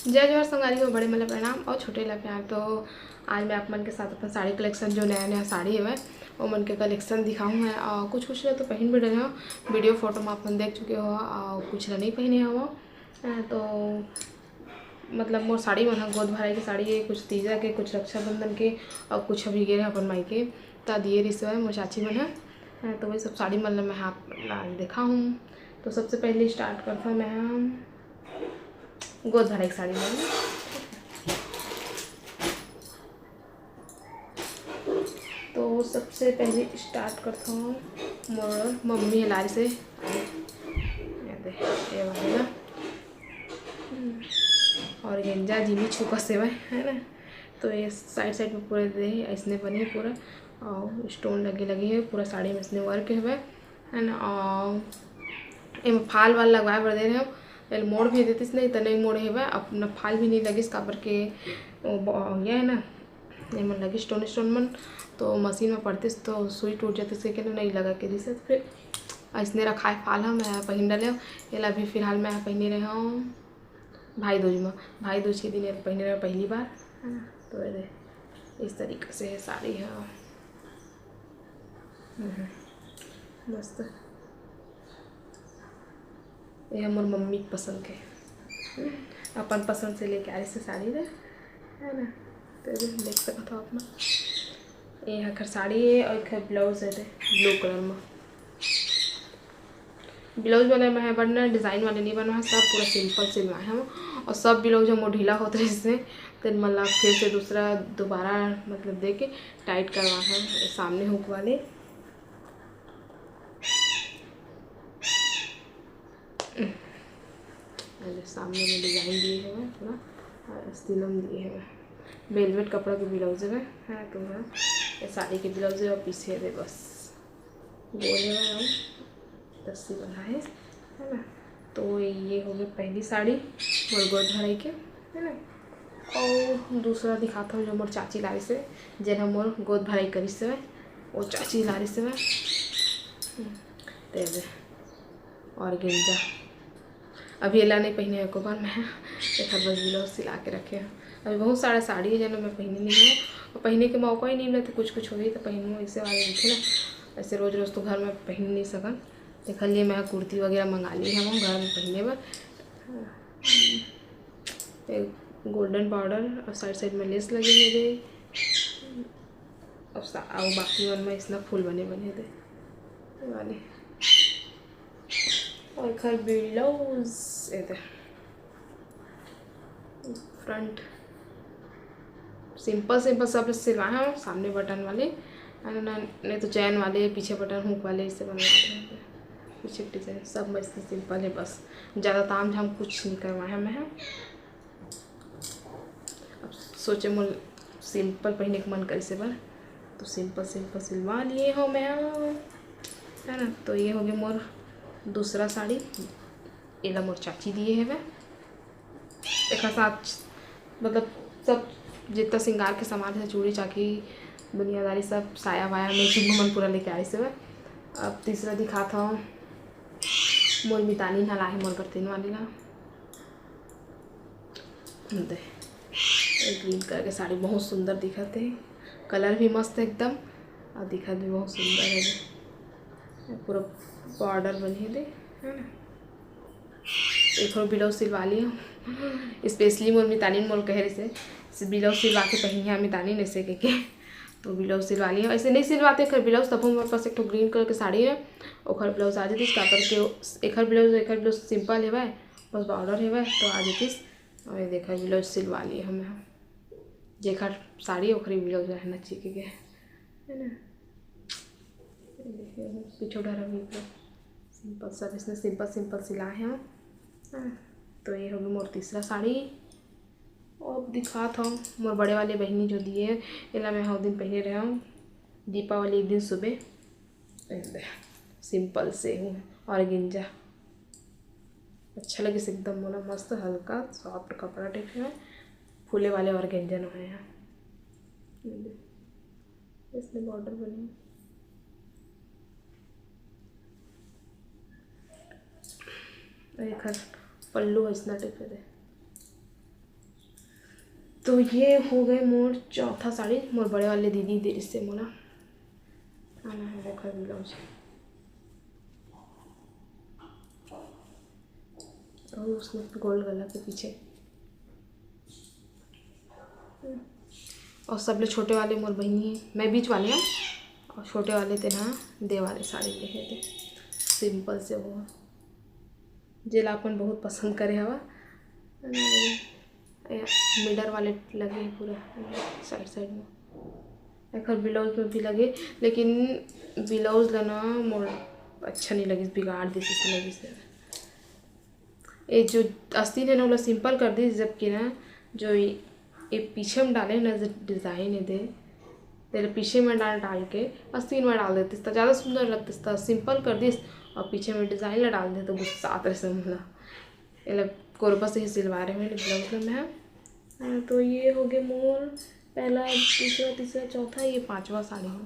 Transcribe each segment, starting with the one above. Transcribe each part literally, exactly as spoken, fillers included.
जय जोहार संगवारी हो, बड़े मन ला प्रणाम और छोटे ला प्यार। तो आज मैं आप मन के साथ अपन साड़ी collection, जो नया नया साड़ी हवय, वो मन के collection दिखाऊँ मैं। और कुछ कुछ ला तो पहन भी रहे हो, video photo में आप मन देख चुके हो, और कुछ ला नहीं पहने हो। अ, तो मतलब मोर साड़ी मन ह गोद भराई के साड़ी है, कुछ तीजा के, कुछ रक्षाबंधन के, और कुछ अभी गे रहे अपन माई के, त दिए रिहिस हवय मोर चाची मन ह। अ, तो वही सब साड़ी मन ला मैं आप ला दिखाहूँ। तो सबसे पहले start करता मैं ह गोद भराई के साड़ी मन। तो सबसे पहले start करता हूँ मोर मम्मी ह लाए रिहिसे, ये दे, ये वाला ना, हम्म, organza जिमी छू कस हवय, है ना। तो ये side side में पूरा दे अइसने बने पूरा, और stone लगे लगे हे, पूरा साड़ी में अइसने work हवय, है ना। और एमे फाल वाल लगवाए बर दे रहे हो, एल मोड़ भी देतिस नहीं त नहीं मोड़े हवय, अपना फाल भी नहीं लगिस, काबर के वो ब-, ये है ना, एमन लगिस stone stone मन, तो मशीन में पड़तिस तो सुई टूट जातिस, के नहीं लगा के दिस, तो फिर अइसने रखाए फाल ह। मैं पहिन डाले हव, एला अभी फिलहाल मैं पहिने रहे हव भाई दूज में, भाई दूज के दिन एला पहिने रहे हव पहली बार, है ना। तो ये दे, इस तरीके से है साड़ी ह। हम्म, मस्त। ये मोर मम्मी के पसंद के, अपन पसंद से लेके आए से साड़ी रे, है ना। तो ये देख सकत हो आप मन, ये एकर साड़ी है और एकर blouse है दे blue colour में। Blouse वाले में है बनना, design वाले नहीं बनवा है, सब पूरा simple सिलवाए हम। और सब blouse हम वो ढीला होत रहिस हे, तेन मन ला फिर से दूसरा दोबारा मतलब दे के tight करवा है सामने hook वाले। अरे, सामने में design दिए हवय पूरा, और अस्तीनम दिए हवय। Velvet कपड़ा के blouse हवय, है तो है। ये साड़ी के blouse है और पीछे दे बस गोल हवय, रस्सी बंधा है, है ना। तो ये हो गई पहली साड़ी मोर गोद भराई के, है ना। और दूसरा दिखाता हूँ जो मोर चाची लाए से, जेन ह मोर गोद भराई करिस हवय, वो चाची लाए से हवय। हम्म, दे दे। Organza। अभी एला नहीं पहिने एको बार मैं, एखर बस blouse सिला के रखे हव। अभी बहुत सारा साड़ी है, जेन मैं पहिने नहीं हव, और पहिने के मौका ही नहीं मिलत, कुछ कुछ होही तो पहिनू, ऐसे वाले दिखे ना, ऐसे रोज रोज तो घर में पहिन नहीं सकन। एखर लिए मैं कुर्ती वगैरह मंगा ली हव घर में पहिने बर। एक golden border और side side में lace लगे हुए दे, और सा-, और बाकी मन में इसना फूल बने बने दे, ये वाले। और एखर blouse, ये दे, front simple simple सब सिलवाए हैं, सामने button वाले, है ना, नहीं तो chain वाले, पीछे button hook वाले, इससे बनवा रहे हैं। पीछे design सब मस्त simple है, बस ज़्यादा ताम झाम कुछ नहीं करवाए हैं मैं। अब सोचे मोर simple पहिने के मन करिसे बर, तो simple simple सिलवा लिए हो मैं, है ना। तो ये हो गया मोर दूसरा साड़ी, एला मोर चाची दिए हवे। एकर साथ मतलब सब जितना श्रृंगार के सामान है, चूड़ी चाकी, दुनियादारी, सब साया वाया, matching मन पूरा लेके आइस हवे। अब तीसरा दिखात हव, मोर मितानी ह लाहे मोर बर तेन वाली ला। दे, ये green colour के साड़ी बहुत सुंदर दिखत हे, colour भी मस्त हे एकदम, और दिखत भी बहुत सुंदर हे। ये पूरा border बने दे, है ना। एक ठो blouse सिलवा ली हूँ, specially मोर मितानी मोर कहे रहिसे, से blouse सिलवा के पहिनिया मितानी ने से के, के। तो blouse सिलवा ली हूँ, ऐसे नहीं सिलवाते एकर blouse, तब मोर पास एक ठो green colour के साड़ी है, ओकर blouse आ जतिस, काबर के एकर blouse, एकर blouse simple हेवय, बस border हेवय, तो आ जतिस। और ये देखा, blouse सिलवा लिए हमें हम, जेकर साड़ी ओकरे blouse रहना चाहिए के, है ना। ये देखिए, पीछे डरा भी simple सब, इसने simple simple सिला है हम, है ना। तो ये होगी मोर तीसरा साड़ी। अब दिखात हूँ मोर बड़े वाले बहिनी जो दिए, एला मैं हव दिन पहने रहे हूँ दीपावली एक दिन सुबह। ए दे, simple से हूँ, organza। अच्छा लगिस एकदम मोला, मस्त हल्का soft कपड़ा type है, फूले वाले organza नो है यहाँ। ए दे, इसमें border बने। और एक हर पल्लू है इसना type है दे। तो ये हो गए मोर चौथा साड़ी, मोर बड़े वाले दीदी दे रिहिसे मोला। आना है, देखो ब्लाउज। और उसमें गोल गला के पीछे। और सबले छोटे वाले मोर बहिनी है, मैं बीच वाली हूँ। और छोटे वाले तेन हा दे वाले साड़ी लेहे थे, सिंपल से वो, जेला अपन बहुत पसंद करे हवा। मिरर वाले लगे हे पूरा साइड साइड में। एकर ब्लाउज में भी लगे, लेकिन ब्लाउज ला ना मोर अच्छा नहीं लगिस, बिगाड़ दिस से लगिस हे। ये जो आस्तीन है ना, ओला सिंपल कर दिस, जबकि ना जो ये, ये पीछे में डाले ना, जो डिज़ाइन है दे, तेला पीछे में डाल, डाल के आस्तीन में डाल देतिस, त ज़्यादा सुंदर लगतिस, त सिंपल कर दिस और पीछे में डिज़ाइन ला डाल दे, तो गुस्सात रहिसे मोला। एला कोरबा से ही सिलवा रहे हूँ ब्लाउज ला मैं। हाँ, तो ये हो गए मोर पहला, दूसरा, तीसरा, चौथा, ये पांचवा साड़ी हो।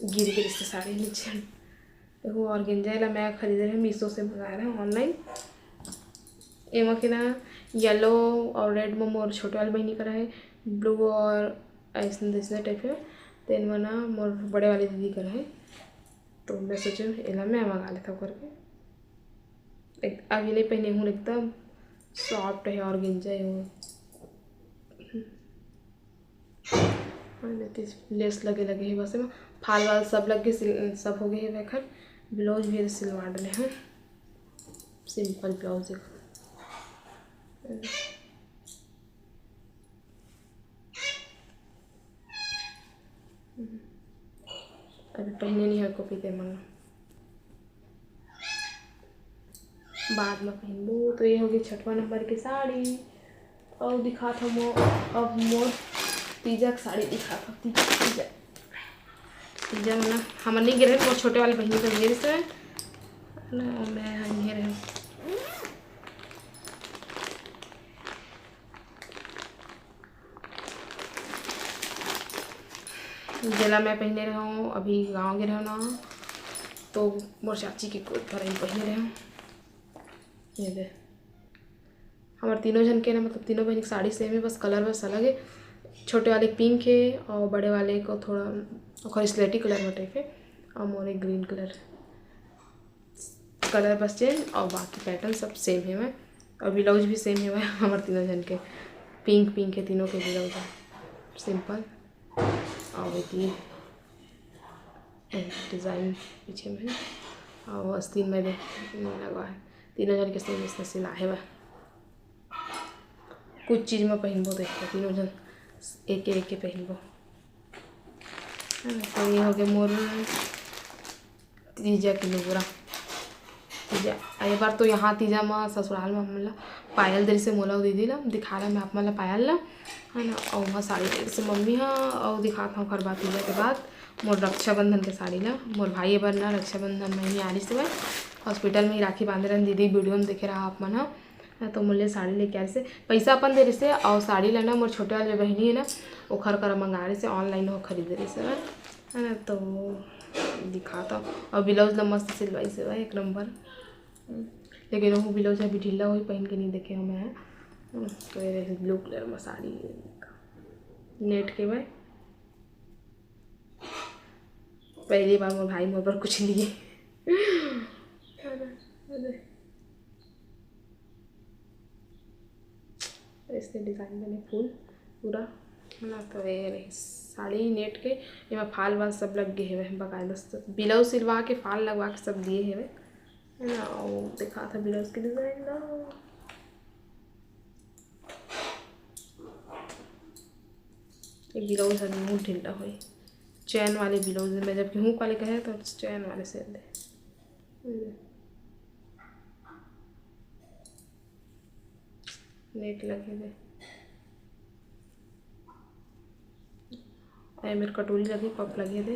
गिर गिर से साड़ी नीचे। देखो, ऑर्गेंजा ला मैं खरीदे रहे, मीशो से मंगाए रहे, ऑनलाइन। एमा के ना येलो और रेड में मोर छोटे वाली बहिनी करा है, ब्लू और ऐसन, ऐसन टाइप है। तेन में ना मोर बड़े वाली दीदी करा है, तो मैं सोचे एला मैं मंगा लेता करके। एक, अभी नहीं पहने हूँ, एकदम सॉफ्ट है, ऑर्गेंजा है वो। और लेस लगे, लगे है बस, एमा फाल वाल सब लग गए, सिल-, सब हो गए है। एकर ब्लाउज भी सिलवा डले हैं, सिंपल ब्लाउज एक। अभी पहने नहीं है कॉपी ते मन, बाद में पहनबो। तो ये होगी छठवा नंबर की साड़ी। और दिखात हूँ मो-, अब मोर तीजा के साड़ी दिखात हूँ। तीजा, तीजा, तीजा में ना हमर नहीं गे रहे, मोर छोटे वाले बहिनी के गे रहे ना, मैं हम ये रहे। जेला मैं पहने रहूँ, अभी गाँव गे रहूँ ना, तो मोर चाची के कोट भर पहने रहूँ। ये दे, हमारे तीनों जन के ना, मतलब तीनों बहन की साड़ी सेम है, बस कलर बस अलग है। छोटे वाले पिंक है और बड़े वाले को थोड़ा ओकर स्लेटी कलर में टाइप है, और मोरे ग्रीन कलर। कलर बस चेंज और बाकी पैटर्न सब सेम है। मैं और ब्लाउज भी सेम है, मैं हमारे तीनों जन के पिंक पिंक है, तीनों के ब्लाउज है सिंपल। और ये डिज़ाइन पीछे में और आस्तीन में देख लगा है, तीनों जन के सेम इसने सिला है। वह कुछ चीज़ में पहनबो तो एक तीनों जन एक एक के पहनबो। तो ये हो गए मोर तीजा के लुगरा। तीजा, ये बार तो यहाँ तीजा में ससुराल में हमन ला पायल दे रिहिसे मोला अउ दीदी ला, दिखा रहा मैं आप मन ला पायल ला, है ना। और वहाँ साड़ी दे रिहिसे मम्मी हा, और दिखात हूँ ओकर बाद तीजा के बाद मोर रक्षाबंधन के साड़ी ला। मोर भाई ए बार ना रक्षाबंधन में ही आ रिहिसे, हॉस्पिटल में ही राखी बांधे रहन दीदी, वीडियो में देखे रहा आप मन हा। हाँ, तो मोर लिए साड़ी लेके आ रिहिसे, पैसा अपन दे रिहिसे और साड़ी ला ना मोर छोटे वाले बहिनी है ना, ओखर करा मंगा रिहिसे, ऑनलाइन हो खरीदे रिहिसे, है ना। तो दिखात हूँ, और ब्लाउज ला मस्त सिलवाइसे भाई, एक नंबर। लेकिन वो ब्लाउज अभी ढीला होही, पहन के नहीं देखे हूँ मैं। तो ये ब्लू कलर में साड़ी, नेट के भाई, पहली बार मोर भाई मोर बर कुछ लिए। ऐसे डिजाइन बने फूल पूरा, है ना। तो ये रही साड़ी नेट के, एमा फाल वाल सब लग गए हवे बकायदा से। ब्लाउज सिलवा के, फाल लगवा के सब दिए हवे, है ना। और दिखात हूँ ब्लाउज के डिजाइन ला। ये ब्लाउज हर मुंह ढीला होई, चैन वाले ब्लाउज में, जबकि हुक वाले कहे तो चैन वाले सिल दे। नेट लगे दे। ए मेर कटोरी लगे, कप लगे दे,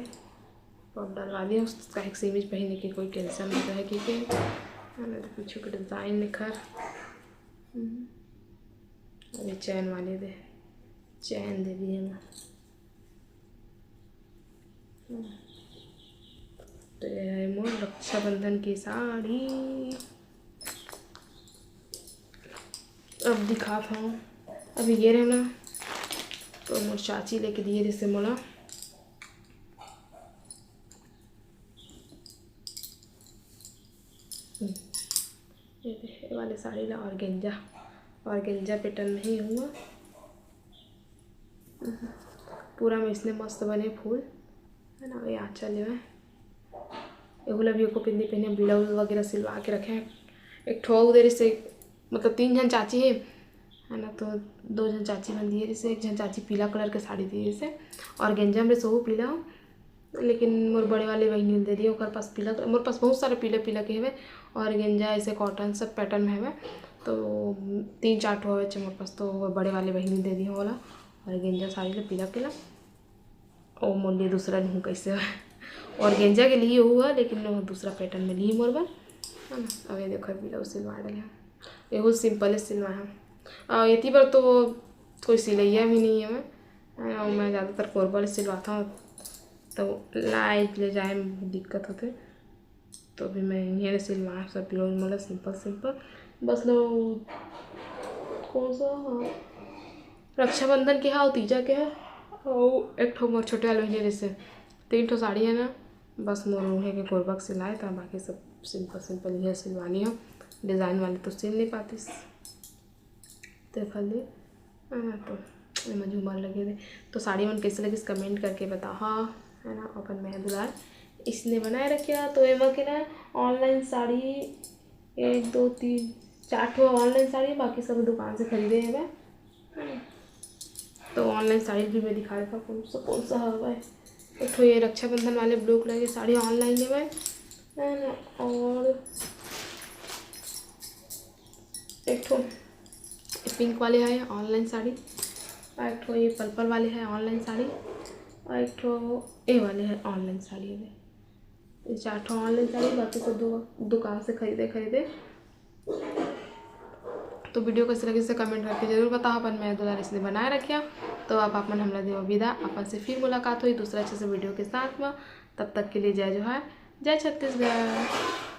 कप डलवा दिए, काहे कि सीमिज पहिने के कोई टेंशन नहीं रहे, ठीक है। अरे तो पीछे के डिजाइन निखर। हम्म। अरे चैन वाले दे, चैन दे दिए मैं। हम्म। तो ये है मोर रक्षाबंधन की साड़ी। अब दिखात हूँ, अभी ये रहे ना, तो मोर चाची लेके दिए रिहिसे मोला। ये दे, ये वाले साड़ी ला organza, organza pattern में ही हुआ। पूरा में इसने मस्त बने फूल, है ना। ये आँचल में एहू ला भी एको पिंदी पहने, blouse वगैरह सिलवा के रखे हैं। एक ठो अउ दे रिहिसे, मतलब तीन झन चाची हे, है ना, तो दो झन चाची मन दिए रिहिसे, एक झन चाची पीला कलर के साड़ी दिए रिहिसे, organza में सोहू पीला, लेकिन मोर बड़े वाले बहिनी दे दिए, ओकर पास पीला, मोर पास बहुत सारा पीला पीला के हवे, organza ऐसे cotton सब pattern में हवे, तो तीन चार ठो हवे मोर पास, तो वो बड़े वाले बहिनी दे दिए ओला, organza साड़ी ला पीला पीला। ओ मोर लिए दूसरा नहीं कैसे हवे, organza के लिए हुआ, लेकिन वो दूसरा pattern में ली मोर बर, है ना। अब ये देखो, blouse सिलवा डाले हैं, एहू simple सिलवा है। और ये बर तो कोई सिलैया भी नहीं है मैं, है ना, मैं ज़्यादातर कोरबा ले सिलवाता हूँ, तो लाए ले जाए में दिक्कत होते, तो भी मैं इहें ले सिलवा सब blouse, मतलब simple simple। बस लो, कौन सा, हाँ, रक्षाबंधन के हा, अउ तीजा के हा, अउ एक ठो मोर छोटे वाले बहिनी रिहिसे, तीन ठो साड़ी है ना, बस मोर उहे के कोरबा के सिलाए था, बाकी सब simple simple इहे सिलवानी हो, design वाले तो सिल नहीं पातीस। तो खाली, हाँ, तो एमा झूमर लगे दे। तो साड़ी मन कैसे लगिस, comment करके बताहा, है ना। अपन मया दुलार इसने बनाए रखिया। तो एमा के ना online साड़ी एक, दो, तीन, चार ठो online साड़ी, बाकी सब दुकान से खरीदे हवे। तो online साड़ी भी मैं दिखा देता हूँ, कौन सा कौन सा हवे। एक ठो ये रक्षाबंधन वाले blue colour के साड़ी online लेवे, है ना, और एक ठो pink वाले है online साड़ी, और एक ठो ये purple वाले है online साड़ी, और एक ठो ये वाले है online साड़ी। ये चार ठो online साड़ी, बाकी सब दु-, दुकान से खरीदे खरीदे। तो video कैसे लगिस comment करके जरूर बताहा। अपन मया दुलार इसने बनाए रखिया। तो अब आप मन हमला देवा विदा, अपन से फिर मुलाकात होही दूसरा अच्छे से video के साथ में। तब तक के लिए जय जोहार, जय छत्तीसगढ़।